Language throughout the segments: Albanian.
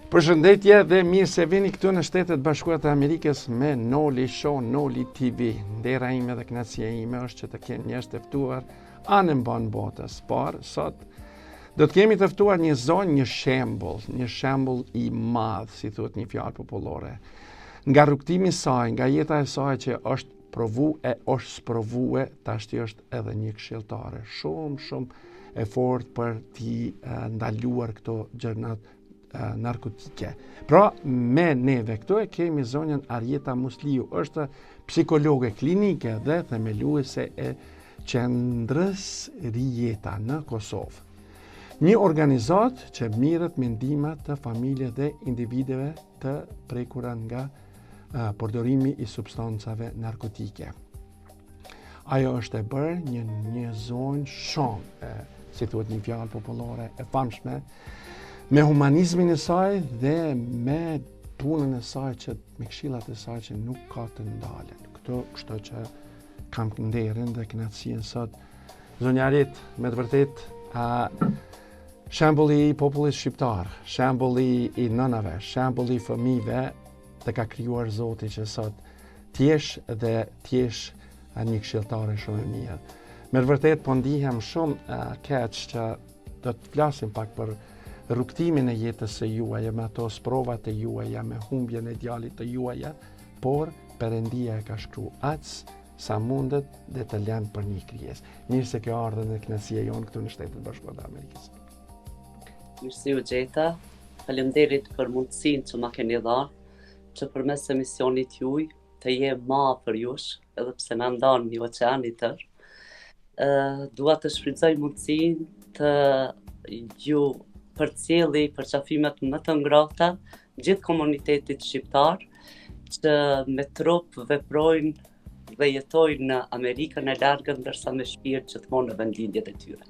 Përshëndetje dhe mirë se vini këtu në Shtetet e Bashkuara të Amerikës me Noli Show, Noli TV. Ndera ime dhe kënaqësia ime është që të kem njerëz të ftuar anembanë botës. Por sot do të kemi të ftuar një zonjë, një shembull, një shembull i madh, si thuhet një fjalë popullore. Nga rrugëtimi i saj, nga jeta e saj që është provu e është sprovue, tashti është edhe një këshilltare shumë, shumë e fort për t'i ndaluar këto gjërat narkotike. Pra, me neve këtu e kemi zonjën Arjeta Musliu, është psikologe klinike dhe themeluese e Qendrës Rijeta në Kosovë. Një organizatë që mirret me ndihma të familjeve dhe individeve të prekura nga përdorimi i substancave narkotike. Ajo është e bërë një një zonjë shumë, e, si thuhet një fjalë popullore e famshme, me humanizmin e saj dhe me punën e saj që me këshillat e saj që nuk ka të ndalen. Këto, kështu që kam nderin dhe kënaqësinë sot. Zonja Arjetë, me të vërtetë, a, shembulli i popullit shqiptar, shembulli i nënave, shembulli i fëmijëve, të ka krijuar Zoti që sot t'jesh dhe t'jesh një këshilltare shumë e mirë. Me të vërtetë po ndihem shumë keq që do të flasim pak për rrugëtimin e jetës së juaj, me ato sprovat e juaja, me humbjen e djalit të juaja, por Perëndia e ka shkru aq sa mundet dhe të lënë për një krijesë. Mirë se ke ardhur në kënaqësia jonë këtu në Shtetet e Bashkuara të Amerikës. Mirë se ju gjeta. Faleminderit për mundësinë që ma keni dhënë, që përmes emisionit juaj të jem ma afër jush, edhe pse na ndan një oqean i tërë. Ë dua të shfrytëzoj mundësinë të ju përcjelli përqafimet më të ngrohta gjithë komunitetit shqiptar që me trup veprojnë dhe jetojnë në Amerikën e largët ndërsa me shpirt gjithmonë në vendlindjet e tyre.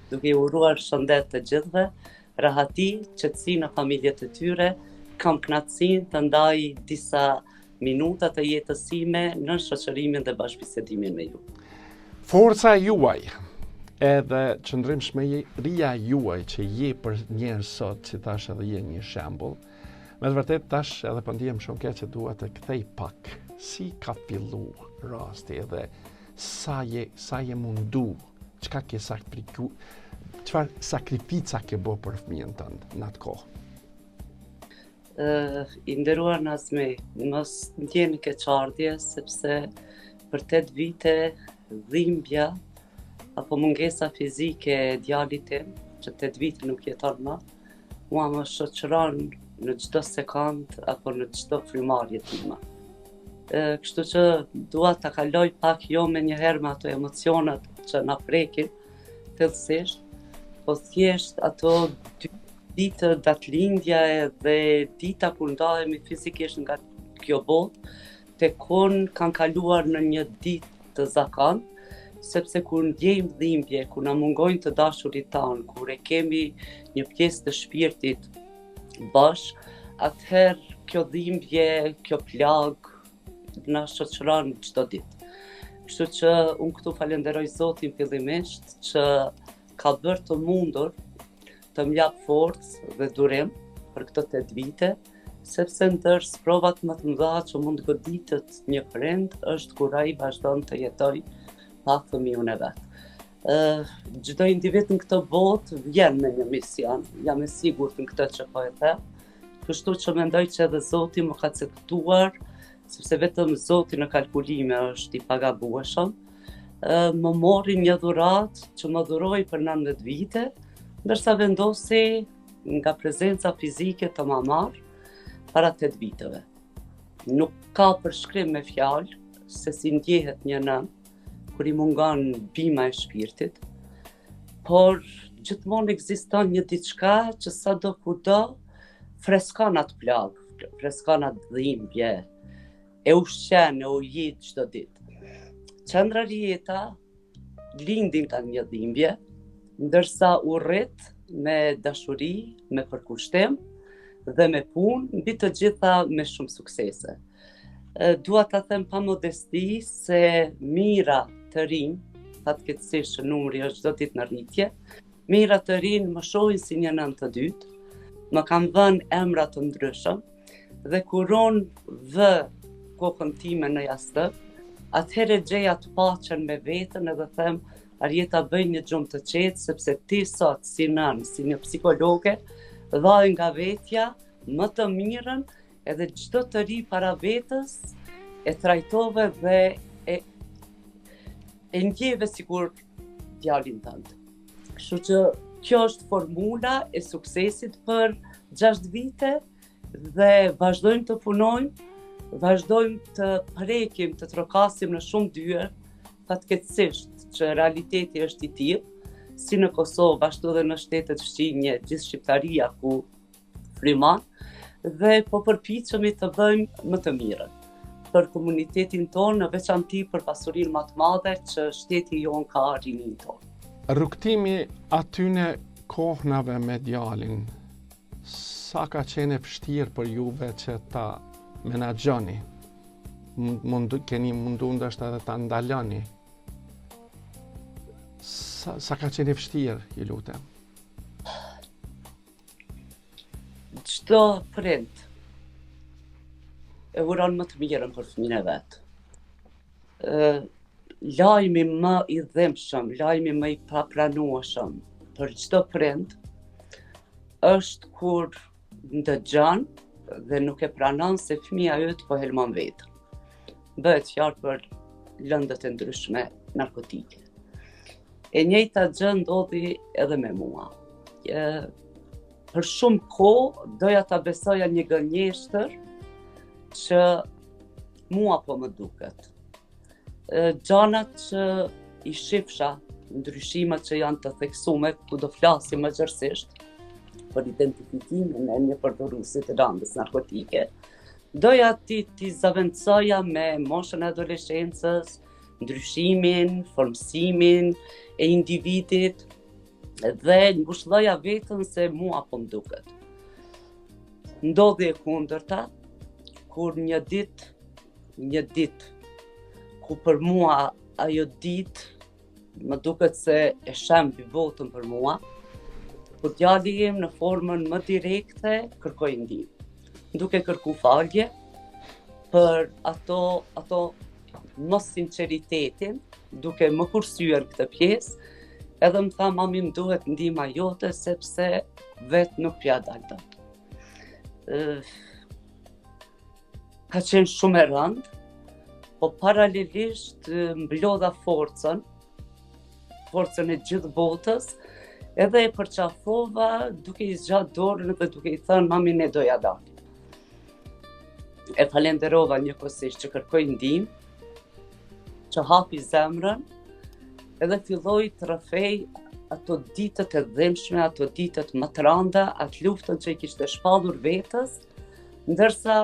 Duke i uruar shëndet të gjithëve, rahati, qetësi në familjet e tyre, kam kënaqësinë të ndaj disa minuta të jetës sime në shoqërimin dhe bashkëbisedimin me ju. Forca juaj edhe qëndrimshmëria juaj që je për njerëz sot, si thash edhe je një shembull, Me të vërtetë tash edhe po ndihem shumë keq që dua të kthej pak. Si ka fillu rasti edhe sa je sa je mundu, çka ke sakrifiku, çfarë sakrifica ke bë për fëmijën tënd në atë kohë? Uh, I nderuar Nazmi, mos ndjeni keqardhje, sepse për 8 vite dhimbja apo mungesa fizike e djalit tim, që 8 vite nuk jeton më, Mua më shoqëron në çdo sekond apo në çdo frymarrje time. Kështu që dua ta kaloj pak jo menjëherë me ato emocionet që na prekin thellësisht, po thjesht ato dy ditë datëlindja edhe dita kur ndahemi fizikisht nga kjo botë, tek unë kanë kaluar në një ditë të zakontë, sepse kur ndjejmë dhimbje, kur na mungojnë të dashurit tanë, kur e kemi një pjesë të shpirtit bosh, atëherë kjo dhimbje, kjo plagë na shoqëron çdo ditë. Kështu që unë këtu falenderoj Zotin fillimisht që ka bërë të mundur të më japë forcë dhe durim për këto 8 vite, sepse ndër sprovat më të mëdha që mund të goditet një prind është kur ai vazhdon të jetojë pa fëmijën e vet. Ë çdo individ në këtë botë vjen me një mision, jam e sigurt në këtë që po e them. Kështu që mendoj që edhe Zoti më ka caktuar, sepse vetëm Zoti në kalkulime është i pagabueshëm. Ë më mori një dhuratë që më dhuroi për 19 vite, ndërsa vendosi nga prezenca fizike të ma marrë para 8 viteve. Nuk ka përshkrim me fjalë se si ndjehet një nënë kur i mungon bima e shpirtit, por gjithmonë ekziston një diçka që sado kudo freskon atë plagë, freskon atë dhimbje, e ushqen, e ujit çdo ditë. Qendra Rijeta lindi nga një dhimbje, ndërsa u rrit me dashuri, me përkushtim dhe me punë, mbi të gjitha me shumë suksese. Dua ta them pa modesti se mijëra të rinj, fatkeqësisht që numri është çdo ditë në rritje, mijëra të rinj më shohin si një nënë të dytë. Më kanë dhënë emra të ndryshëm dhe kur unë vë kokën time në jastëk, atëherë gjej atë paqen me veten edhe them Arjeta bëj një gjumë të qetë sepse ti sot si nënë, si një psikologe, dhe nga vetja më të mirën edhe çdo të ri para vetes e trajtove dhe e e ndjeve sikur djalin tënd. Kështu që kjo është formula e suksesit për 6 vite dhe vazhdojmë të punojmë, vazhdojmë të prekim, të trokasim në shumë dyer, fatkeqësisht që realiteti është i tillë, si në Kosovë, ashtu edhe në shtetet fqinje, gjithë shqiptaria ku frymon dhe po përpiqemi të bëjmë më të mirën për komunitetin tonë, në veçanti për pasurinë më të madhe që shteti jonë ka rininë tonë. Rrugëtimi atyne kohnave me djalin, sa ka qenë e vështirë për juve që ta menaxhoni? Mund, keni mundu ndoshta edhe ta ndaloni? Sa, sa ka qenë e vështirë, ju lutem? Çdo prind e uron më të mirën për fëmijën e vet. Ë lajmi më i dhimbshëm, lajmi më i papranueshëm për çdo prind është kur ndëgjon dhe nuk e pranon se fëmija yt po helmon veten. Bëhet fjalë për lëndët e ndryshme narkotike. E njëjta gjë ndodhi edhe me mua. E, për shumë kohë doja ta besoja një gënjeshtër që mua po më duket. E, gjanat që i shifsha, ndryshimet që janë të theksume, ku do flasim më gjerësisht, për identifikimin e një përdoruesi të lëndës narkotike, doja t'i, t'i zavendësoja me moshën e adoleshencës, ndryshimin, formësimin e individit dhe ngushëlloja veten se mua po më duket. Ndodhi e kundërta, kur një ditë, një ditë, ku për mua ajo ditë më duket se e shembi botën për mua, kur djali im në formën më direkte kërkoi ndihmë. Duke kërku falje për ato ato mos sinqeritetin, duke më kursyer këtë pjesë, edhe më tha mami më duhet ndihma jote sepse vetë nuk pja dal dot. Ka qenë shumë e rëndë, po paralelisht mblodha forcën, forcën e gjithë botës, edhe e përqafova duke i zgjatë dorën dhe duke i thënë mami ne do ja dalim. E falenderova njëkohësisht që kërkoi ndihmë, që hapi zemrën, edhe filloi të rrëfejë ato ditët e dhimbshme, ato ditët më të randa, atë luftën që i kishte shpallur vetes, ndërsa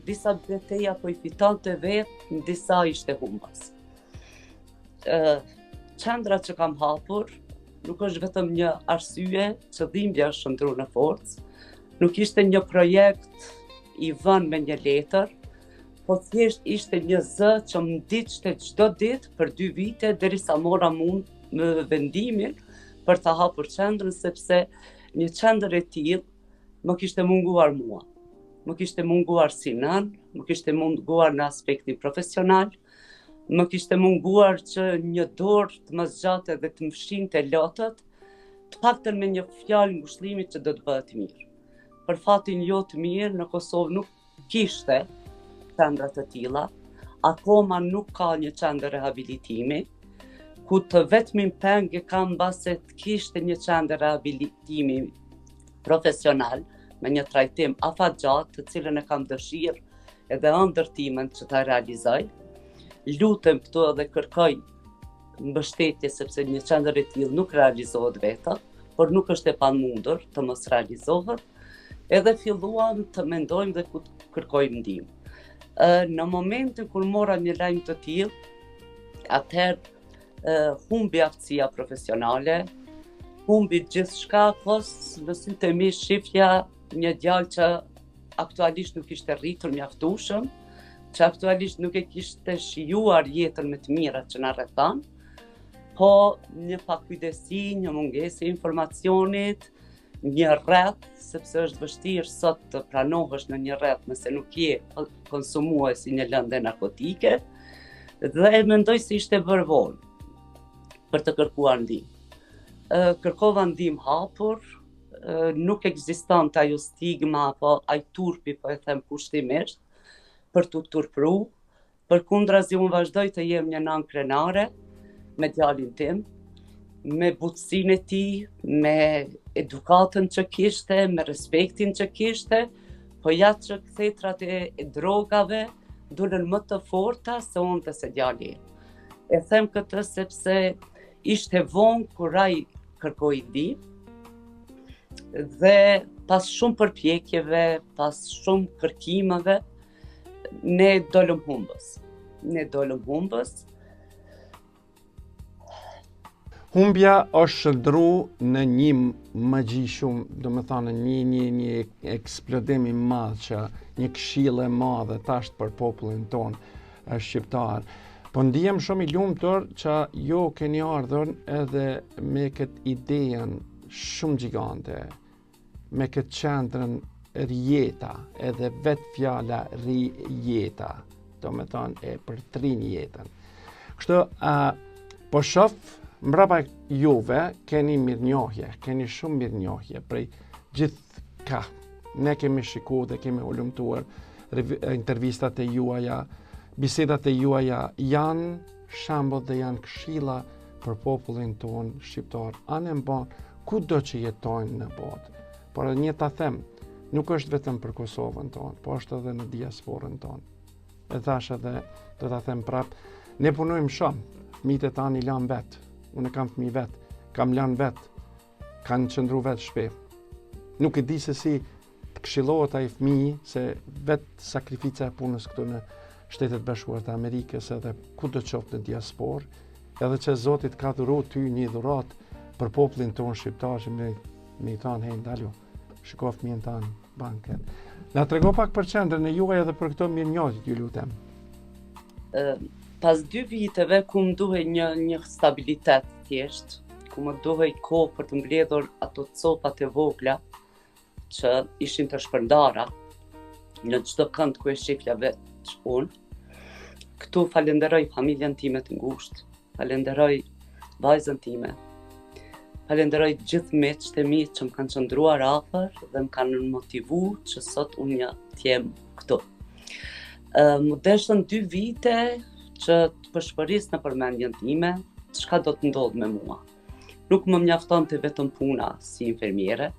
disa beteja po i fitonte vetë, në disa ishte humbës. Qendra që kam hapur, nuk është vetëm një arsye që dhimbja është shndërru në forcë, nuk ishte një projekt i vënë me një letër, po thjesht ishte një zë që më ndiqte çdo ditë për dy vite derisa mora mund me vendimin për ta hapur qendrën sepse një qendër e tillë më kishte munguar mua. Më kishte munguar si nënë, më kishte munguar në aspektin profesional, më kishte munguar që një dorë të më zgjatte dhe të më fshinte lotët, të paktën me një fjalë ngushëllimi që do të bëhet mirë. Për fatin jo të mirë, në Kosovë nuk kishte qendra të tilla, akoma nuk ka një qendër rehabilitimi, ku të vetmin peng e kam mbase të kishte një qendër rehabilitimi profesional me një trajtim afatgjatë, të cilën e kam dëshirë edhe ëndërr timen që ta realizoj. Lutem këtu edhe kërkoj mbështetje sepse një qendër e tillë nuk realizohet vetëm, por nuk është e pamundur të mos realizohet. Edhe filluam të mendojmë dhe ku të kërkojmë ndihmë. Në momentin kur mora një lajm të tillë, atëherë humbi aftësia profesionale, humbi gjithçka, pos në sytë e mi shifja një djalë që aktualisht nuk ishte rritur mjaftueshëm, që aktualisht nuk e kishte shijuar jetën me të mirat që na rrethon, po një pakujdesi, një mungesë e informacionit, një rreth sepse është vështirë sot të pranohesh në një rreth nëse nuk je konsumues i një lënde narkotike, dhe mendoj se ishte bërë vonë për të kërkuar ndihmë. Kërkova ndihmë hapur, nuk ekzistonte ajo stigma apo ai turpi, po e them kushtimisht, për t'u turpru, Përkundrazi unë vazhdoj të jem një nanë krenare me djalin tim, me butësinë e tij, me edukatën që kishte, me respektin që kishte, po ja që kthetrat e, e drogave dulën më të forta se unë dhe se djali. E them këtë sepse ishte vonë kur ai kërkoi ndihmë, dhe pas shumë përpjekjeve, pas shumë kërkimeve, Ne dolëm humbës. Ne dolëm humbës. Humbja është shndërru në një magji shumë, domethanë, një, një, një eksplodim i madh që një këshillë e madhe tash për popullin tonë shqiptar. Po ndihem shumë i lumtur që ju keni ardhur edhe me këtë idejen shumë gjigante, me këtë qendrën Rijeta, edhe vetë fjala Rijeta, domethonë e përtrin jetën. Kështu, a, po shof, mbrapa juve keni mirënjohje, keni shumë mirënjohje prej gjithkah. Ne kemi shiku dhe kemi hulumtuar intervistat e juaja, bisedat e juaja janë shembull dhe janë këshilla për popullin tonë shqiptar, anembanë, kudo që jetojnë në botë. Por edhe një ta them, nuk është vetëm për Kosovën tonë, po është edhe në diasporën tonë. E thash edhe, do ta them prap, ne punojmë shumë, fëmijët e tanë i lamë vetë, unë e kam fëmijë vetë, kam lanë vetë, kanë qëndru vetë n'shpi. Nuk e di se si të këshillohet ai fëmijë se vetë sakrifica e punës këtu në Shtetet e Bashkuara të Amerikës edhe kudo qoftë në diasporë, edhe që Zoti të ka dhuru ty një dhuratë për popullin tonë shqiptar që me, me i thanë, hej, ndalu, shiko fëmijën tanë, banke. Na trego pak për qendrën e juaj edhe për këto mirënjohjet, ju lutem. Pas dy viteve, ku më duhej një, një stabilitet thjesht, ku më duhej kohë për të mbledhur ato copat e vogla, që ishin të shpërndara në çdo kënd ku e shifja veç unë. Këtu falenderoj familjen time të ngushtë, falenderoj vajzën time, falenderoj gjithë miqtë e mi që më kanë qëndruar afër dhe më kanë motivu që sot unë një të jem këtu. M'u deshën dy vite që të pëshpëris nëpër mendjen time, çka do të ndodhë me mua. Nuk më mjaftonte vetëm puna si infermiere,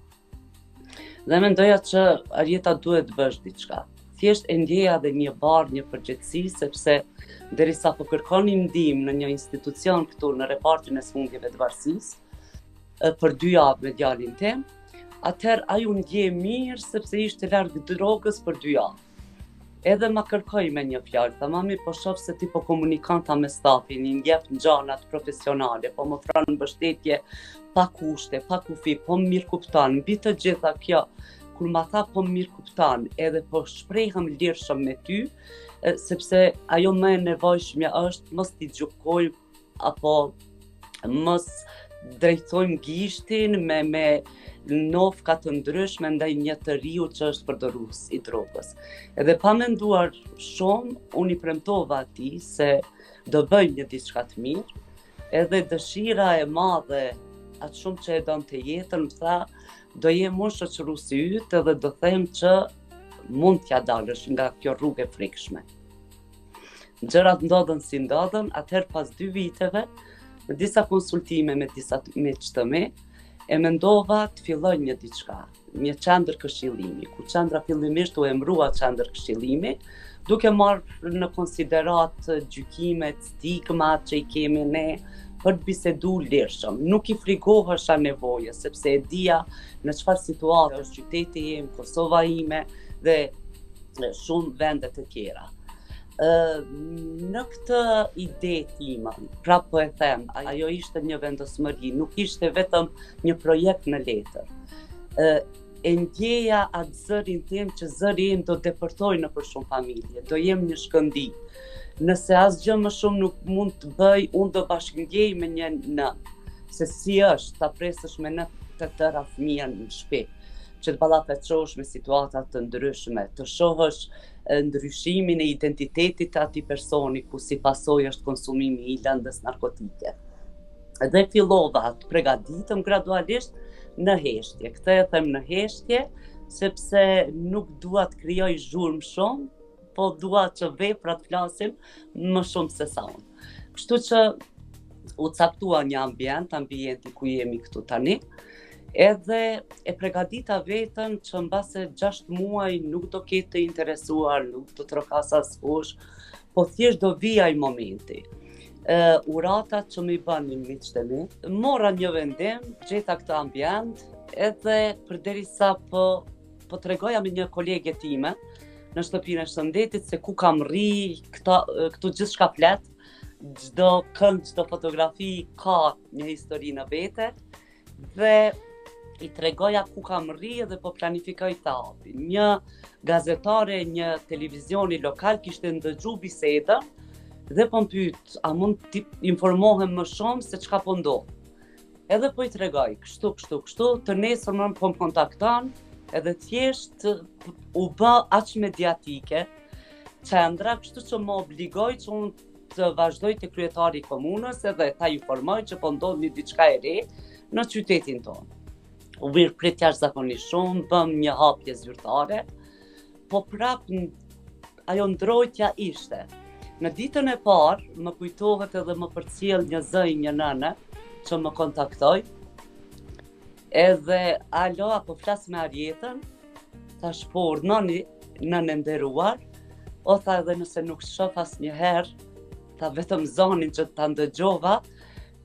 Dhe mendoja që Arjeta duhet të bësh diçka. Thjesht e ndjeja dhe një barrë, një përgjegjësi, sepse derisa po kërkonim ndihmë në një institucion këtu në repartin e sëmundjeve të varësisë, për dy javë me djalin tim, atëherë ai u ndje mirë sepse ishte larg drogës për dy javë. Edhe ma kërkoi me një fjalë, tha mami po shoh se ti po komunikon tha me stafin, i jep gjanat profesionale, po më ofron mbështetje pa kushte, pa kufi, po më mirëkupton, mbi të gjitha kjo, kur ma tha po më mirëkupton, edhe po shprehem lirshëm me ty, sepse ajo më e nevojshmja është mos t'i gjykojmë apo mos drejtojmë gishtin me me nofka të ndryshme ndaj një të riu që është përdorues i drogës. Edhe pa menduar shumë, unë i premtova atij se do bëj një diçka të mirë, edhe dëshira e madhe, atë shumë që e donte jetën, më tha, do jem unë shoqëruesi yt edhe do them që mund t'ja dalësh nga kjo rrugë e frikshme. Gjërat ndodhën si ndodhën, atëherë pas dy viteve, me disa konsultime me disa miq të mi, e mendova të filloj një diçka, një qendër këshillimi, ku qendra fillimisht u emrua qendër këshillimi, duke marrë në konsideratë gjykimet, stigmat që i kemi ne, për të bisedu lirshëm. Nuk i frigohesha nevojës, sepse e dija në çfarë situate është qyteti im, Kosova ime dhe shumë vende të tjera. Në këtë ide time, prapë po e them, ajo ishte një vendosmëri, nuk ishte vetëm një projekt në letër. E ndjeja atë zërin tim që zëri im do depërtojë nëpër shumë familje, do jem një shkëndijë. Nëse asgjë më shumë nuk mund të bëj, unë do bashkëndjej me një nënë, se si është ta presësh me net të tëra fëmijën në shtëpi. që të ballafaqohesh me situata të ndryshme, të shohësh ndryshimin e identitetit të atij personi ku si pasojë është konsumimi i lëndës narkotike. Dhe fillova të pregaditem gradualisht në heshtje. Këtë e them në heshtje, sepse nuk dua të krijoj zhurmë shumë, po dua që veprat flasin më shumë se sa unë. Kështu që u caktua një ambient, ambienti ku jemi këtu tani, edhe e pregadita veten që mbase 6 muaj nuk do ketë të interesuar, nuk do trokasë askush, po thjesht do vijë ai momenti. Uh, uratat që m'i bënin miqtë e mi, mora një vendim, gjeta këtë ambient, edhe përderisa po po tregoja me një kolege time në shtëpinë e shëndetit se ku kam rri, këta, këtu gjithçka flet, çdo kënd, çdo fotografi ka një histori në vete dhe i tregoja ku kam rri dhe po planifikoj ta hapi. Një gazetare e një televizioni lokal kishte ndëgju bisedën dhe po më pyet, a mund të informohem më shumë se çka po ndodh? Edhe po i tregoj, kështu, kështu, kështu, të nesërmen po më kontakton, edhe thjesht u bë aq mediatike qendra, kështu që më obligoi që unë të vazhdoj te kryetari i komunës edhe ta informoj që po ndodh një diçka e re në qytetin tonë. U mirëprit jashtëzakonisht shumë, bëmë një hapje zyrtare, po prap ajo ndrojtja ishte. Në ditën e parë, më kujtohet edhe më përcjell një zë i një nëne që më kontaktoi. Edhe, alo, a po flas me Arjetën? Thash po, urdhnoni, nënë e nderuar, o tha edhe nëse nuk shof asnjëherë, tha vetëm zanin që ta ndëgjova,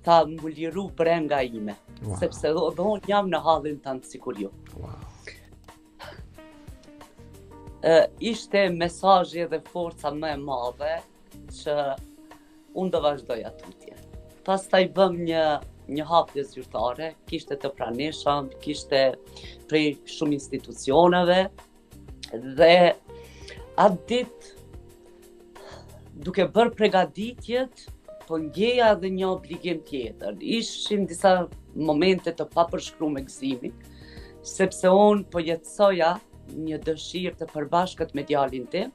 tha m'u liru brenga ime, wow. sepse dhe unë jam në hallin tand sikur ju. Wow. Ishte mesazhi dhe forca më e madhe që unë do vazhdoja tutje. Pastaj bëmë një një hapje zyrtare, kishte të pranishëm, kishte prej shumë institucioneve dhe atë ditë duke bërë pregaditjet, po ndjeja edhe një obligim tjetër. Ishin disa momente të papërshkrume gëzimi, sepse unë po jetësoja një dëshirë të përbashkët me djalin tim,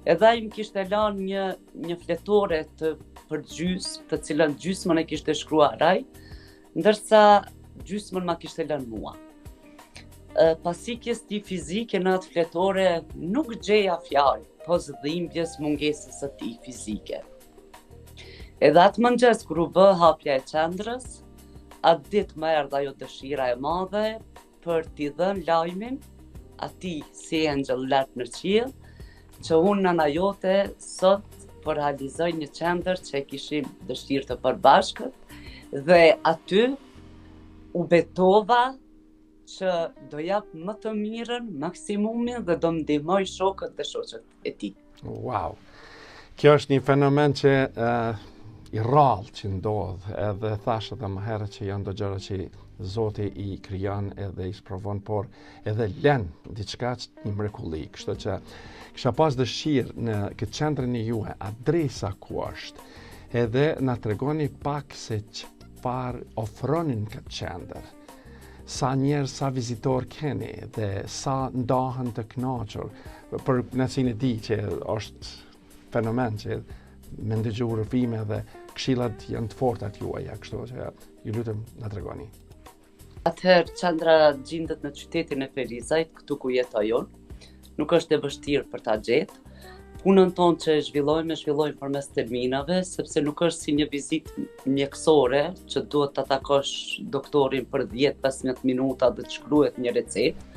edhe ai më kishte lanë një, një fletore të përgjys, të cilën gjysmën e kishte shkruar ai, ndërsa gjysmën ma kishte lënë mua. Pas ikjes tij fizike në atë fletore nuk gjeja fjalë, pos dhimbjes mungesës së tij fizike. Edhe atë mëngjes kur u bë hapja e qendrës, atë ditë më erdh ajo dëshira e madhe për t'i dhënë lajmin atij si engjëll lart në qiell, që unë nëna jote sot po realizoj një qendër që e kishim dëshirë të përbashkët dhe aty u betova që do jap më të mirën, maksimumin dhe do ndihmoj shokët dhe shoqet e tij. Wow. Kjo është një fenomen që uh, i rrallë që ndodh, edhe thashë edhe më herët që janë do gjëra që Zoti i krijon edhe i sprovon, por edhe len diçka që një mrekulli. Kështu që kisha pas dëshirë në këtë qendrën e juaj, adresa ku është, edhe na tregoni pak se çfarë ofroni në këtë qendër. Sa njerëz, sa vizitorë keni dhe sa ndahen të kënaqur. Për kënaqësinë e di që është fenomen që me ndëgju rrëfime dhe këshillat janë të forta të juaja, kështu që ju lutem na tregoni. Atëherë qendra gjindet në qytetin e Ferizajt, këtu ku jetoj unë. Nuk është e vështirë për ta gjetë. Punën tonë që e zhvillojmë, e zhvillojmë përmes terminave, sepse nuk është si një vizitë mjekësore që duhet ta takosh doktorin për 10-15 minuta dhe të shkruhet një recetë.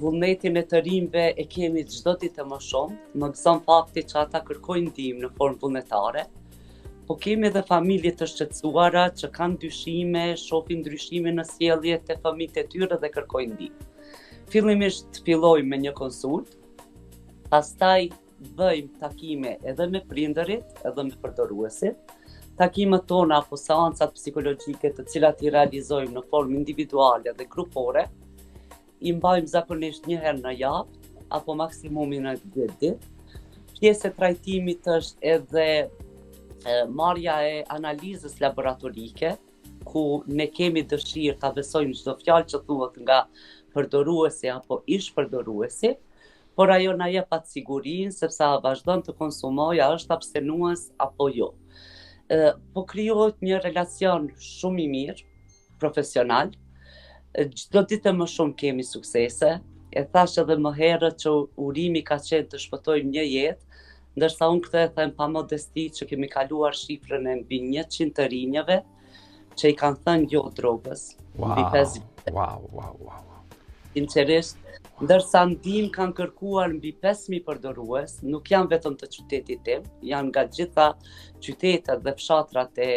Vullnetin e të rinjve e kemi çdo ditë më shumë, më gëzon fakti që ata kërkojnë ndihmë në formë vullnetare, po kemi edhe familje të shqetësuara që kanë dyshime, shohin ndryshime në sjellje te fëmijët e tyre dhe kërkojnë ndihmë. Fillimisht fillojmë me një konsultë, pastaj bëjmë takime edhe me prindërit, edhe me përdoruesit. Takimet tona apo seancat psikologjike të cilat i realizojmë në formë individuale dhe grupore, i mbajmë zakonisht një herë në javë apo maksimumi në 10 ditë. Pjesë e trajtimit është edhe marrja e analizës laboratorike, ku ne kemi dëshirë ta besojmë çdo fjalë që thuhet nga përdoruesi apo ish përdoruesi, por ajo na jep atë sigurinë sepse a vazhdon të konsumojë, a është abstenues apo jo. Ë po krijohet një relacion shumë i mirë, profesional. Çdo ditë më shumë kemi suksese. E thashë edhe më herët që urimi ka qenë të shpëtojmë një jetë, ndërsa unë këtë e them pa modesti që kemi kaluar shifrën e mbi 100 të rinjëve që i kanë thënë jo drogës. Wow, mbi 5 vite. Wow, wow, wow. Sinqerisht, ndërsa ndihmë kanë kërkuar mbi 5000 përdorues, nuk janë vetëm të qytetit tim, janë nga gjitha qytetet dhe fshatrat e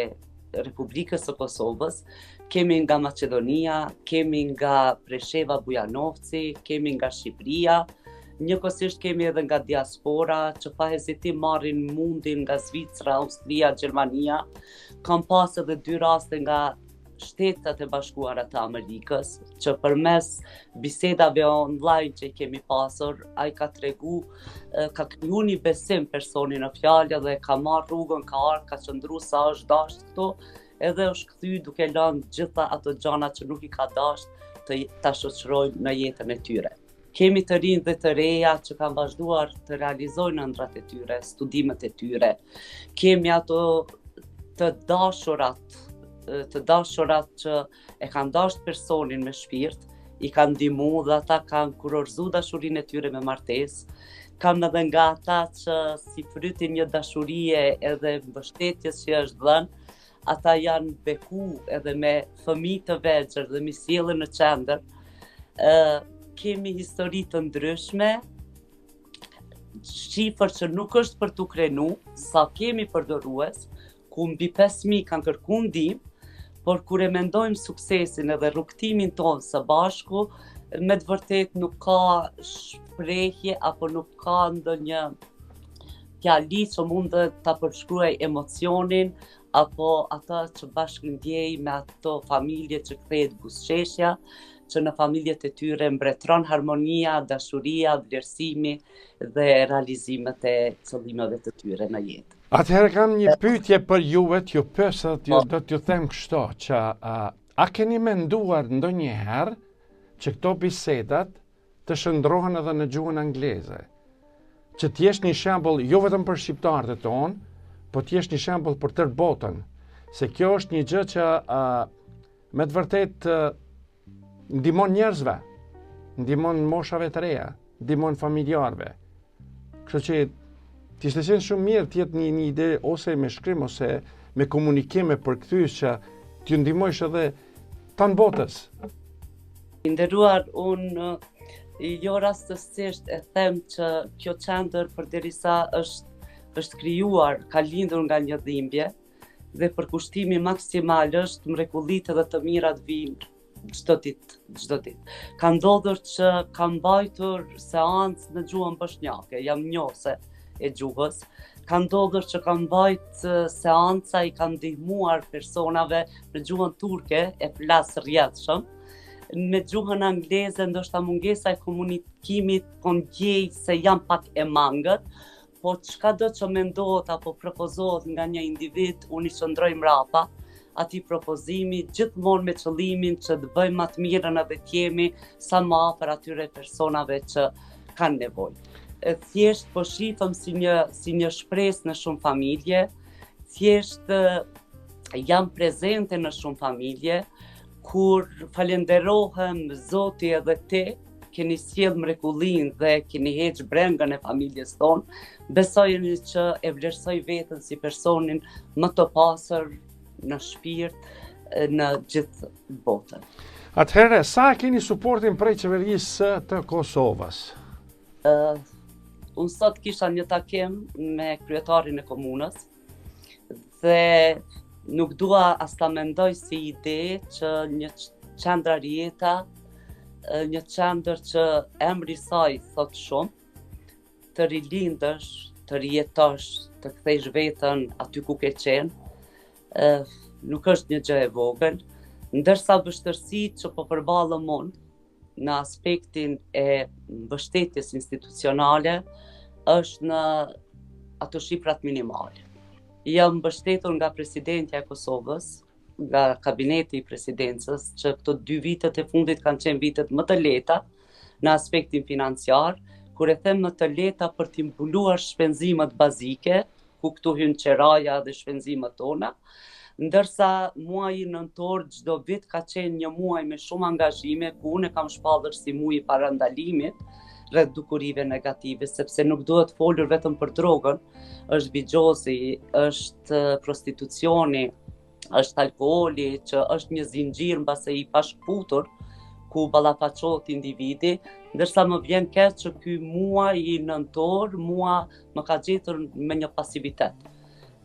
Republikës së Kosovës, kemi nga Maqedonia, kemi nga Presheva Bujanovci, kemi nga Shqipëria, njëkohësisht kemi edhe nga diaspora që pa hezitim marrin mundin nga Zvicra, Austria, Gjermania. Kam pas edhe dy raste nga Shtetet e Bashkuara të Amerikës, që përmes bisedave online që i kemi pasur, ai ka tregu, ka kriju një besim personi në fjalë dhe ka marrë rrugën, ka ardhë, ka qëndru sa është dashtë këtu, edhe është kthy duke lanë gjitha ato gjana që nuk i ka dashtë të ta shoqërojnë në jetën e tyre. Kemi të rinj dhe të reja që kanë vazhduar të realizojnë ëndrrat e tyre, studimet e tyre. Kemi ato të dashurat, të dashurat që e kanë dashtë personin me shpirt, i kanë ndihmu dhe ata kanë kurorëzu dashurinë e tyre me martesë. Kam edhe nga ata që si fryt i një dashurie edhe mbështetjes që është dhënë, ata janë beku edhe me fëmijë të vegjël dhe m'i sjellin në qendër. Ë kemi histori të ndryshme, shifër që nuk është për t'u krenu, sa kemi përdorues, ku mbi 5.000 kanë kërku ndihmë, por kur e mendojmë suksesin edhe rrugëtimin tonë së bashku, me të vërtetë nuk ka shprehje apo nuk ka ndonjë fjali që mund ta përshkruaj emocionin apo atë që bashkë ndjej me ato familje që kthehet buzëqeshja, që në familjet e tyre mbretëron harmonia, dashuria, vlerësimi dhe realizimet e qëllimeve të tyre në jetë. Atëherë kam një pyetje për juve, t'ju pyes dhe t'ju, po. do t'ju them kështu që a, a keni menduar ndonjëherë që këto bisedat të shndërrohen edhe në gjuhën angleze? Që të jesh një shembull jo vetëm për shqiptarët tonë, po të jesh një shembull për tërë botën, se kjo është një gjë që uh, me të vërtetë uh, ndihmon njerëzve, ndihmon moshave të reja, ndihmon familjarëve. Kështu që të ishte qenë shumë mirë të jetë një, një ide ose me shkrim ose me komunikim me përkthyes që t'ju ndihmojsh edhe tanë botës. I nderuar, unë jo rastësisht e them që kjo qendër përderisa është, është krijuar, ka lindur nga një dhimbje dhe përkushtimi maksimal është mrekullitë dhe të mirat vijnë çdo ditë, çdo ditë. Ka ndodhur që kam mbajtur seancë në gjuhën boshnjake, jam njohëse e gjuhës. Ka ndodhur që kam mbajt seanca i kam ndihmuar personave në gjuhën turke e flas rrjedhshëm. Me gjuhën angleze ndoshta mungesa e komunikimit po ndjej se jam pak e mangët, po çkado që mendohet apo propozohet nga një individ, unë i qëndroj mrapa atij propozimi, gjithmonë me qëllimin që të bëjmë më të mirën edhe të jemi sa më afër atyre personave që kanë nevojë. Thjesht po shifem si një si një shpresë në shumë familje, thjesht jam prezente në shumë familje, kur falenderohem Zoti edhe ti, keni sjell mrekullinë dhe keni heq brengën e familjes tonë, besojeni që e vlerësoj veten si personin më të pasur në shpirt në gjithë botën. Atëherë, sa e keni suportin prej qeverisë të Kosovës? Uh, unë sot kisha një takim me kryetarin e komunës dhe nuk dua as ta mendoj si ide që një qendra Rijeta, një qendër që emri i saj thotë shumë, të rilindësh, të rijetosh, të kthejsh veten aty ku ke qenë, nuk është një gjë e vogël, ndërsa vështirësitë që po përballem unë në aspektin e mbështetjes institucionale është në ato shifrat minimale. Jam mbështetur nga presidentja e Kosovës. nga kabineti i presidencës që këto dy vitet e fundit kanë qenë vitet më të lehta në aspektin financiar, kur e them më të lehta për t'i mbuluar shpenzimet bazike, ku këtu hyn qeraja dhe shpenzimet tona, ndërsa muaji nëntor çdo vit ka qenë një muaj me shumë angazhime, ku unë e kam shpallur si muaji i parandalimit rreth dukurive negative, sepse nuk duhet folur vetëm për drogën, është bixhozi, është prostitucioni, është alkooli, që është një zinxhir mbase i pashkëputur, ku ballafaqohet individi, ndërsa më vjen keq që ky muaj i nëntor, mua më ka gjetur me një pasivitet,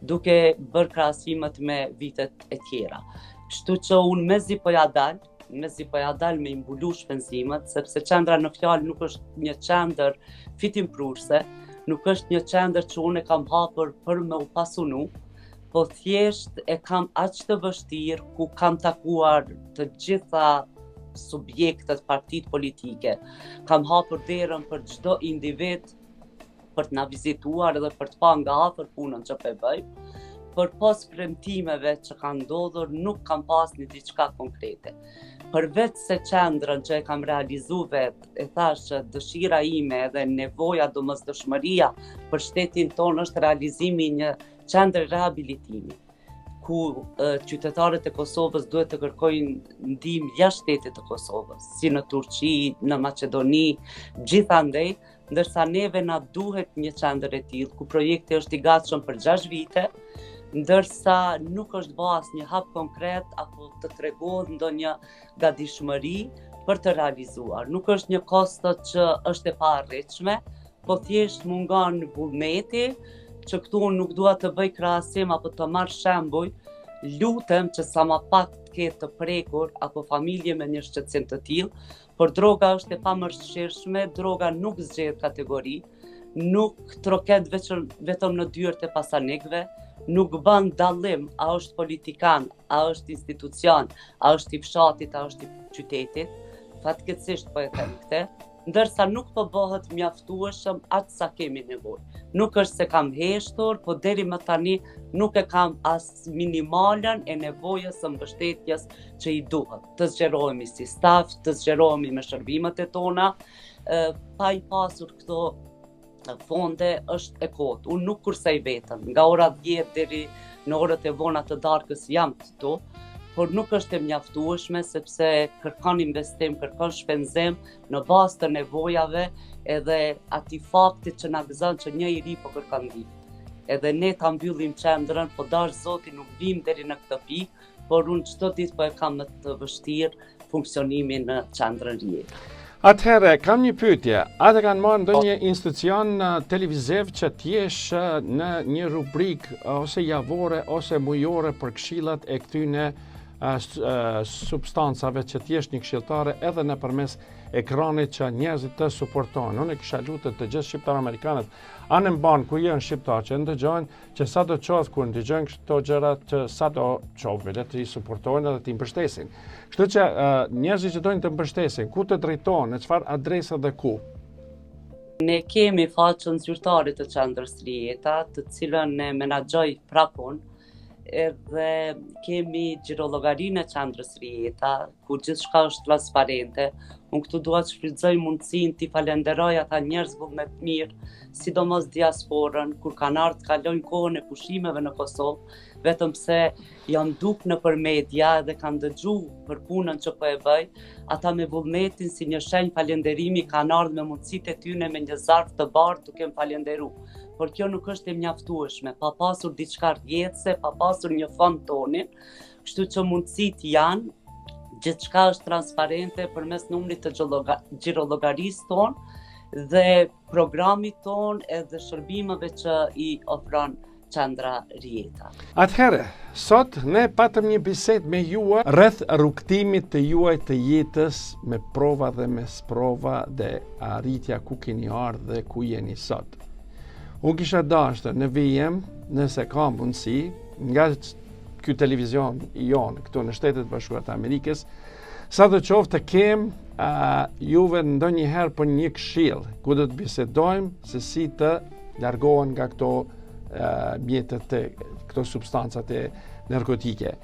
duke bërë krahasimet me vitet e tjera. Kështu që unë mezi po ja dal, mezi po ja dal me i mbulu shpenzimet, sepse qendra në fjalë nuk është një qendër fitimprurëse, nuk është një qendër që unë e kam hapur për me u pasunu, po thjesht e kam aq të vështirë ku kam takuar të gjitha subjektet, partitë politike. Kam hapur derën për çdo individ për të na vizituar edhe për të pa nga afër punën që po e bëjmë. Përpos premtimeve që kanë ndodhur, nuk kam pas një diçka konkrete. Përveç se qendrën që e kam realizu vetë, e thash që dëshira ime edhe nevoja domosdoshmëria për shtetin tonë është realizimi i një qendre rehabilitimi, ku qytetarët e Kosovës duhet të kërkojnë ndihmë jashtë shtetit të Kosovës, si në Turqi, në Maqedoni, gjithandej, ndërsa neve na duhet një qendër e tillë ku projekti është i gatshëm për 6 vite, ndërsa nuk është ba asnjë hap konkret apo të tregohet ndonjë gatishmëri për të realizuar. Nuk është një kosto që është e paarritshme, po thjesht mungon vullneti, që këtu unë nuk dua të bëj krahasim apo të marr shembuj, lutem që sa ma pak të ketë të prekur apo familje me një shqetësim të tillë, por droga është e pamëshirshme, droga nuk zgjedh kategori, nuk troket veçëm, vetëm në dyert e pasanikëve, nuk bën dallim a është politikan, a është institucion, a është i fshatit, a është i qytetit, fatkeqësisht po e them këtë, ndërsa nuk po bëhet mjaftueshëm aq sa kemi nevojë. Nuk është se kam heshtur, po deri më tani nuk e kam as minimalen e nevojës së mbështetjes që i duhet. Të zgjerohemi si staf, të zgjerohemi me shërbimet e tona, pa i pasur këto fonde është e kotë. Unë nuk kursej veten, nga ora 10 deri në orët e vona të darkës jam këtu, por nuk është e mjaftueshme sepse kërkon investim, kërkon shpenzim në bazë të nevojave edhe atij faktit që na gëzon që një i ri po kërkon ndihmë. Edhe ne ta mbyllim qendrën, po dashtë Zoti nuk vim deri në këtë pikë, por unë çdo ditë po e kam më të vështirë funksionimin në qendrën Rijeka. Atëherë, kam një pyetje. A të kanë marrë ndonjë institucion televiziv që të jesh në një rubrikë ose javore ose mujore për këshillat e këtyne substancave që të jesh një këshilltare edhe nëpërmes ekranit që njerëzit të suportojnë. Unë e kisha lutë të gjithë shqiptar amerikanët, anembanë ku janë shqiptar që ndëgjojnë, që sado qoftë kur ndëgjojnë këto gjëra që sado qoftë bile t'i suportojnë edhe t'i mbështesin. Kështu që uh, njerëzit që dojnë të mbështesin, ku të drejtohen, në çfarë adrese dhe ku? Ne kemi faqen zyrtare të qendrës Rijeta, të cilën e menaxhoj prapë unë, edhe kemi xhirollogarinë e qendrës Rijeta, ku gjithçka është transparente. Unë këtu dua të shfrytëzoj mundësinë t'i falenderoj ata njerëz vullnetmirë, sidomos diasporën, kur kanë ardhur të kalojnë kohën e pushimeve në Kosovë, vetëm pse janë duk nëpër media dhe kanë dëgju për punën që po e bëj, ata me vullnetin si një shenjë falenderimi kanë ardhur me mundësitë e tyne me një zarf të bardhë duke më falenderu. Por kjo nuk është e mjaftueshme, pa pasur diçka rrjedhëse, pa pasur një fond tonin, Kështu që mundësitë janë, gjithçka është transparente përmes numrit të xhirollogarisë tonë dhe programit tonë edhe shërbimeve që i ofron qendra Rijeta. Atëherë, sot ne patëm një bisedë me ju rreth rrugëtimit të juaj të jetës me prova dhe me sprova dhe arritja ku keni ardhë dhe ku jeni sot. Unë kisha dashtë në vijim, nëse ka mundësi, nga ky televizion i jonë këtu në Shtetet e Bashkuara të Amerikës, sado qoftë të kem uh, juve ndonjëherë për një këshill, ku do të bisedojmë se si të largohen nga këto uh, mjetet të këto substancat e narkotike.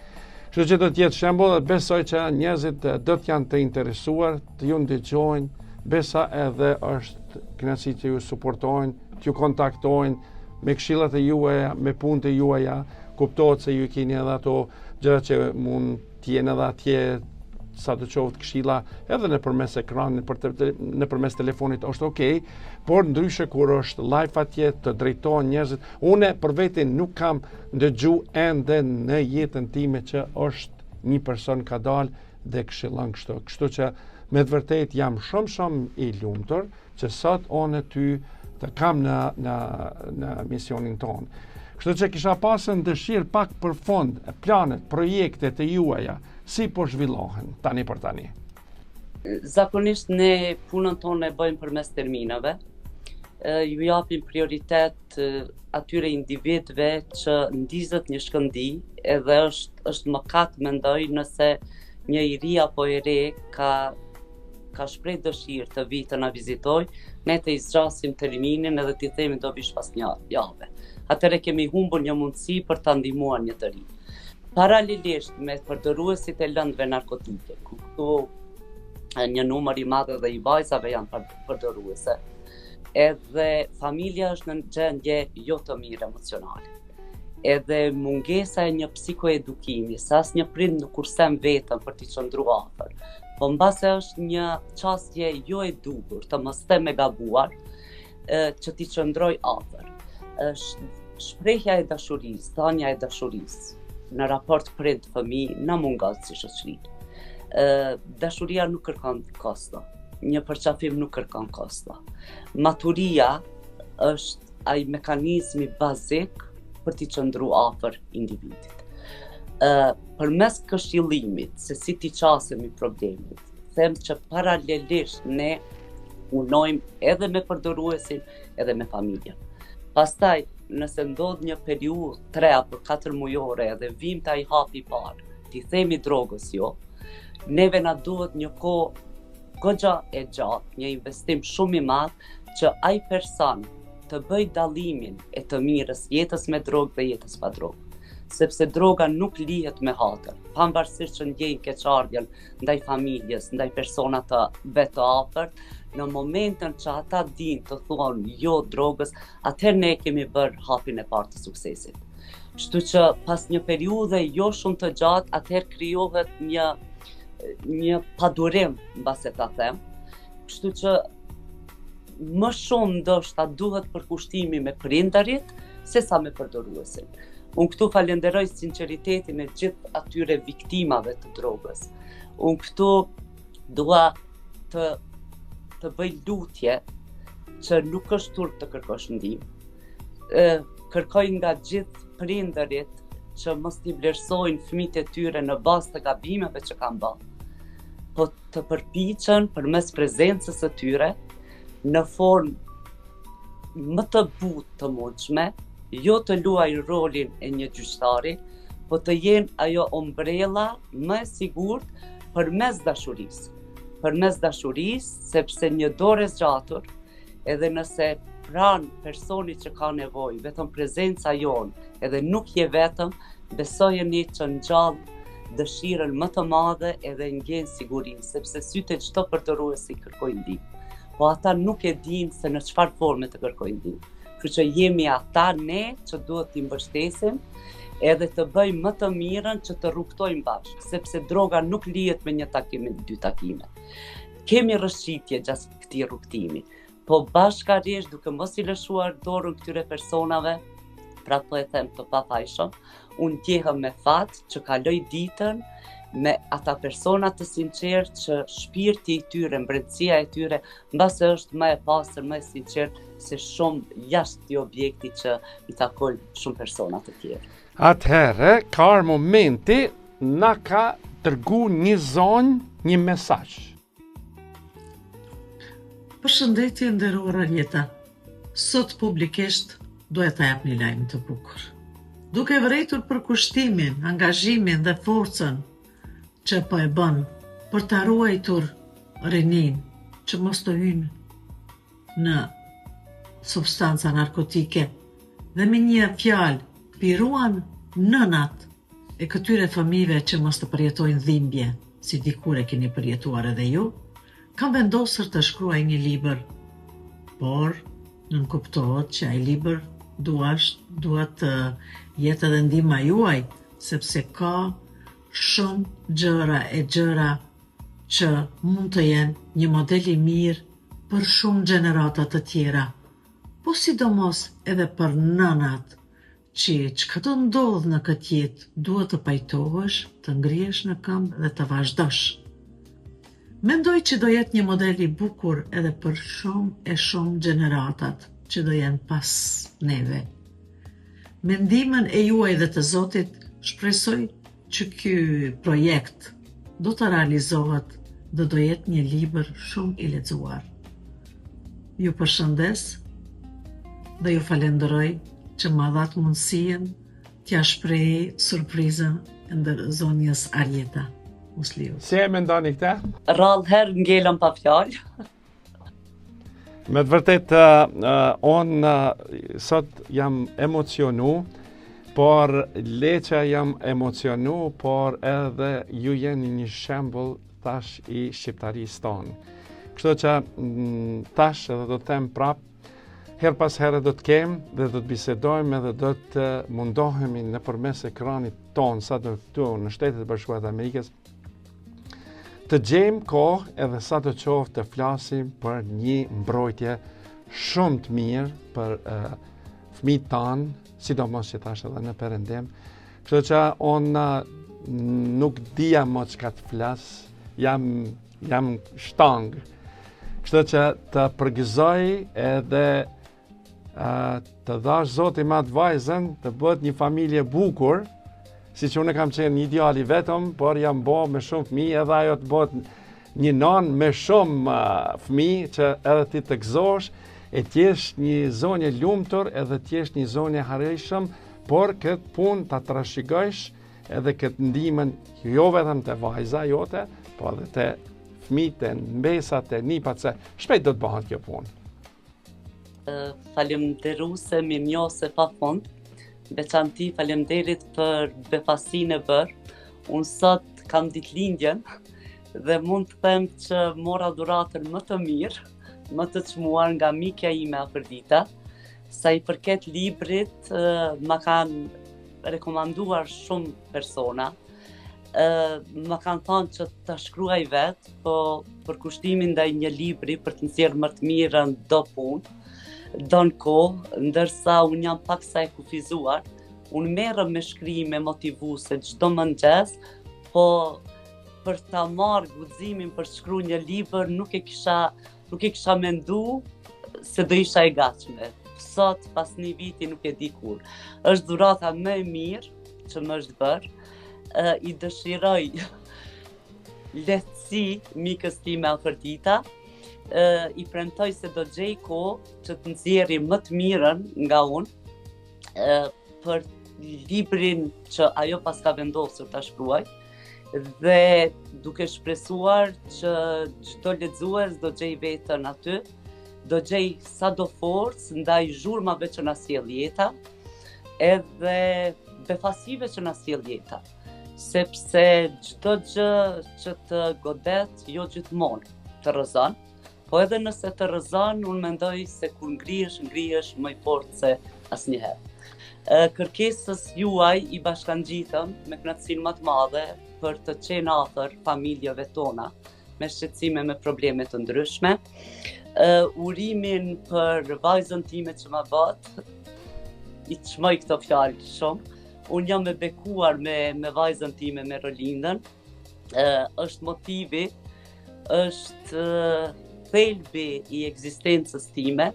Kështu që do të jetë shembull dhe besoj që njerëzit do të janë të interesuar, të ju ndëgjojnë, besa edhe është kënaqësi të ju suportojnë, të ju kontaktojnë me këshillat e juaja, me punët e juaja, kuptohet se ju keni edhe ato gjëra që mund të jenë edhe atje sa të qoftë këshilla edhe nëpërmes ekranit, për të, nëpërmes telefonit është okej, por ndryshe kur është live atje të drejtohen njerëzit, unë për vete nuk kam ndëgju ende në jetën time që është një person ka dalë dhe këshillon kështu. Kështu që me të vërtetë jam shumë shumë i lumtur që sot unë ty të kam në në në emisionin tonë. Kështu që kisha pasën dëshirë pak për fund, planet, projektet e juaja, si po zhvillohen tani për tani? Zakonisht ne punën tonë e bëjmë përmes terminave. Ju japim prioritet atyre individëve që ndizet një shkëndijë edhe është është mëkat mendoj nëse një i ri apo e re ka ka shpreh dëshirë të vijë të na vizitojë, ne të i zgjasim terminin edhe t'i themi do vish pas një jave. Atëherë kemi humbur një mundësi për ta ndihmuar një të ri. Paralelisht me përdoruesit e lëndëve narkotike, ku këtu një numër i madh edhe i vajzave janë përdoruese, edhe familja është në gjendje jo të mirë emocionale. Edhe mungesa e një psikoedukimi, se asnjë prind nuk kursen veten për t'i qëndru afër, po mbase është një qasje jo e duhur, të mos them e gabuar, që t'i qëndroj afër. Shprehja e dashurisë, dhanja e dashurisë, në raport prind fëmijë, na mungon si shoqëri. Dashuria nuk kërkon kosto, një përqafim nuk kërkon kosto. Maturia është ai mekanizmi bazik për t'i qëndru afër individit. Ë përmes këshillimit se si t'i qasemi problemit, them që paralelisht ne punojmë edhe me përdoruesin edhe me familjen. Pastaj, nëse ndodh një periudhë 3 apo 4 mujore edhe vim te ai hapi i parë, t'i themi drogës jo, neve na duhet një kohë goxha e gjatë, një investim shumë i madh që ai person të bëjë dallimin e të mirës jetës me drogë dhe jetës pa drogë. Sepse droga nuk lihet me hatër, pavarësisht që ndjejnë keqardhjen ndaj familjes, ndaj personave të afërt, në momentin që ata dinë të thonë jo drogës, atëherë ne kemi bërë hapin e parë të suksesit. Kështu që pas një periudhe jo shumë të gjatë, atëherë krijohet një një padurim, mbase ta them. Kështu që më shumë ndoshta duhet përkushtimi me prindërit se sa me përdoruesin. Unë këtu falenderoj sinqeritetin e gjithë atyre viktimave të drogës. Unë këtu dua të të bëj lutje që nuk është turp të kërkosh ndihmë. Ë kërkoj nga gjithë prindërit që mos t'i vlerësojnë fëmijët e tyre në bazë të gabimeve që kanë bërë, po të përpiqen përmes prezencës së tyre në formë më të butë të mundshme, jo të luajnë rolin e një gjyqtari, po të jenë ajo ombrella më e sigurt përmes dashurisë. Përmes dashurisë, sepse një dorë e zgjatur, edhe nëse pranë personit që ka nevojë, vetëm prezenca jonë, edhe nuk je vetëm, besojeni që ngjall dëshirën më të madhe edhe ndjen sigurinë, sepse sytë e çdo përdoruesi kërkojnë ndihmë. Po ata nuk e dinë se në çfarë forme të kërkojnë ndihmë. Kështu që jemi ata ne që duhet t'i mbështesim edhe të bëjmë më të mirën që të rrugëtojmë bashkë, sepse droga nuk lihet me një takim e dy takime. Kemi rrëshqitje gjatë këtij rrugëtimi, po bashkarisht duke mos i lëshuar dorën këtyre personave, pra po e them të pafajshëm, unë ndjehem me fat që kaloj ditën me ata persona të sinqertë që shpirti i tyre, mbrendësia e tyre, mbase është më e pastër, më e sinqertë se shumë jashtë këtij objekti që i takojnë shumë persona të tjerë. Atëherë, ka ardhur momenti, na ka dërgu një zonjë një mesazh. Përshëndetje e nderuar Arjeta. Sot publikisht doja ta jap një lajm të bukur. Duke vërejtur përkushtimin, angazhimin dhe forcën që po e bën për ta ruajtur rininë që mos të hyjnë në substanca narkotike dhe me një fjalë pi ruan nënat. e këtyre fëmijëve që mos të përjetojnë dhimbje, si dikur e keni përjetuar edhe ju, kam vendosur të shkruaj një libër. Por, nënkuptohet që ai libër duash, duhet të jetë edhe ndihma juaj, sepse ka shumë gjëra e gjëra që mund të jenë një model i mirë për shumë gjenerata të tjera, po sidomos edhe për nënat që çka do ndodhë në këtë jetë duhet të pajtohesh, të ngrihesh në këmbë dhe të vazhdosh. Mendoj që do jetë një model i bukur edhe për shumë e shumë gjeneratat që do jenë pas neve. Me ndihmën e juaj dhe të Zotit, shpresoj që ky projekt do të realizohet dhe do jetë një libër shumë i lexuar. Ju përshëndes dhe ju falenderoj që ma dhatë mundësinë t'ia shpreh surprizën ndër zonjës Arjeta Musliu. Si e mendoni këtë? Rrallë herë ngelëm pa fjalë. Me të vërtetë, uh, unë uh, sot jam emocionu, por le që jam emocionu, por edhe ju jeni një shembull tash i shqiptarisë tonë. Kështu që mm, tash edhe do të them prap, herë pas here do të kem dhe do të bisedojmë edhe do të mundohemi nëpërmes ekranit tonë, sado këtu në Shtetet e Bashkuara të Amerikës, të gjejmë kohë edhe sado qoftë të flasim për një mbrojtje shumë të mirë për uh, fëmijët tanë, sidomos që tash edhe në perëndim. Kështu që unë nuk dija më çka të flas, jam jam shtang. Kështu që të përgëzoj edhe uh, të dhashtë Zoti me atë vajzën, të bëhet një familje e bukur, siç unë kam qenë një djalë i vetëm, por jam bo me shumë fëmijë, edhe ajo të bëhet një nanë me shumë uh, fëmijë që edhe ti të gëzosh, e të jesh një zonjë e lumtur, edhe të jesh një zonjë e hareshëm, por këtë punë ta trashëgojsh edhe këtë ndihmën jo vetëm te vajza jote, po edhe te fëmijët, te mbesat, te nipat, se shpejt do të bëhet kjo punë. Falemnderuse, mirënjohëse pa fund, veçanti falemnderit për befasinë e bërë. Unë sot kam ditëlindjen dhe mund të them që mora dhuratën më të mirë, më të çmuar nga mikja ime Afërdita. Sa i përket librit, ma kanë rekomanduar shumë persona. Më kanë thonë që ta shkruaj vetë, po përkushtimi ndaj një libri për të nxjerrë më të mirën do punë, don kohë, ndërsa unë jam paksa e kufizuar, unë merrem me shkrime motivuese çdo mëngjes, po për ta marrë guximin për të shkru një libër nuk e kisha nuk e kisha mendu se do isha e gatshme. Sot pas një viti nuk e di kur. Është dhurata më e mirë që më është bërë. I dëshiroj lehtësi mikës time Afërdita. I premtoj se do gjej kohë që të nxjerri më të mirën nga unë për librin që ajo paska vendosur ta shkruaj dhe duke shpresuar që çdo lexues do gjej veten aty, do gjej sado forcë ndaj zhurmave që na sjell jeta, edhe befasive që na sjell jeta, sepse çdo gjë që të godet jo gjithmonë të rrëzon, Po edhe nëse të rrëzon, unë mendoj se kur ngrihesh, ngrihesh më i fortë se asnjëherë. Kërkesës juaj i bashkangjitëm me kënaqësinë më të madhe për të qenë afër familjeve tona me shqetësime me probleme të ndryshme. Urimin për vajzën time që ma bëtë, i çmoj këto fjalë shumë. Unë jam e bekuar me, me vajzën time, me Rolindën. është motivi është thelbi i ekzistencës time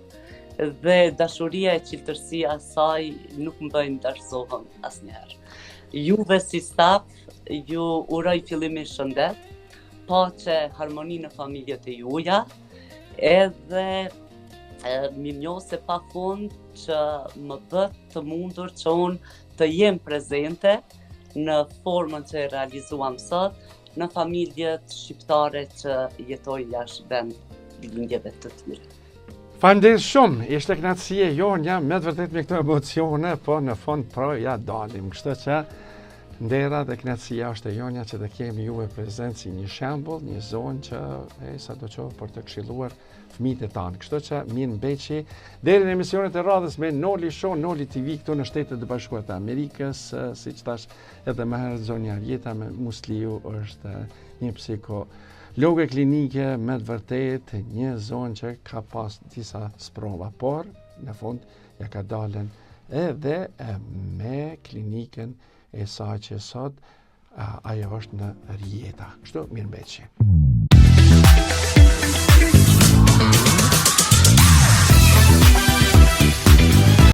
dhe dashuria e çiltërsia e saj nuk më bëjnë të dorëzohem asnjëherë. Juve si staf, ju uroj fillimisht shëndet, paqe, harmoni në familjet e juja, edhe mirënjohëse pa fund që më bëtë të mundur që unë të jem prezente në formën që e realizuam sot, në familjet shqiptare që jetojnë jashtë vendlindjeve të tyre. Faleminderit shumë, ishte kënaqësi e jonja me të vërtetë me këto emocione, po në fund pro ia dalim, kështu që Ndera dhe kënaqësia është e jonja që të kemi juve prezent si një shembull, një zonjë që e sado qoftë për të këshilluar fëmijët e tanë. Kështu që mirë mbeçi deri në emisionet e radhës me Noli Show, Noli TV këtu në Shtetet e Bashkuara të Amerikës, siç thash edhe më herët zonja Arjeta me Musliu është një psikologe klinike me të vërtetë një zonjë që ka pas disa sprova, por në fund ja ka dalën edhe me klinikën e saj që sot ajo është në rrjeta. Kështu mirë mbeçi.